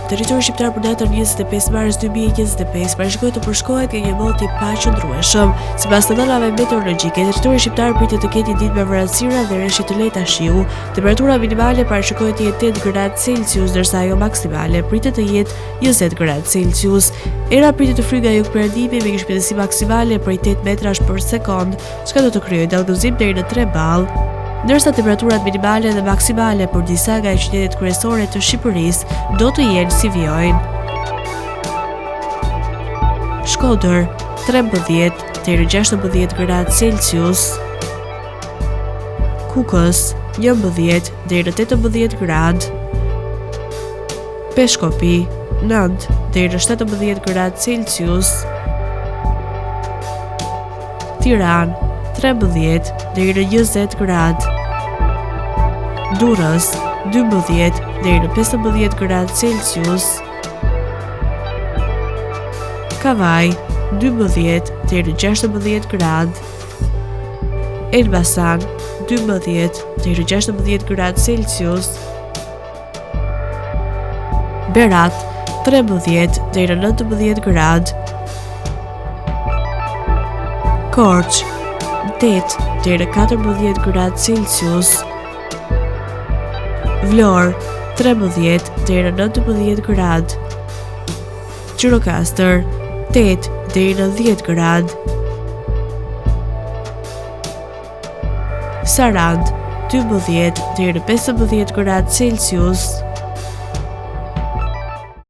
Territori shqiptar për datën 25 mars 2025 parashikohet të përshkohet nga një mot i paqëndrueshëm. Sipas të dhënave meteorologjike, territori shqiptar pritet të ketë një ditë me vranësira dhe reshje të lehta shiu. Temperatura minimale parashikohet të jetë 8 gradë Celsius, ndërsa ajo maksimale pritet të jetë 20 gradë Celsius. Era pritet të fryjë nga jugperëndimi me një shpejtësi maksimale prej 8 metrash për sekondë. çka do të krijojë dallgëzim deri në 3 ballë. Ndërsa temperaturat minimale dhe maksimale për disa nga qytetet kryesore të Shqipërisë do të jenë si vijojnë. Shkodër, 13 deri në 16 gradë Celsius. Kukës, 11 deri në 18 gradë. Peshkopi, 9 deri në 17 gradë Celsius. Tiranë, 13 deri në 20 gradë. Durrës, 12 deri në 15 gradë Celsius. Kavajë, 12 deri në 16 gradë. Elbasan, 12 deri në 16 gradë Celsius. Berat, 13 deri në 19 gradë. Korçë, 8 deri në 14 gradë Celsius. Vlorë, 13 deri në 19 gradë. Gjirokastër, 8 deri në 10 gradë. Sarandë, 12 deri në 15 gradë Celsius.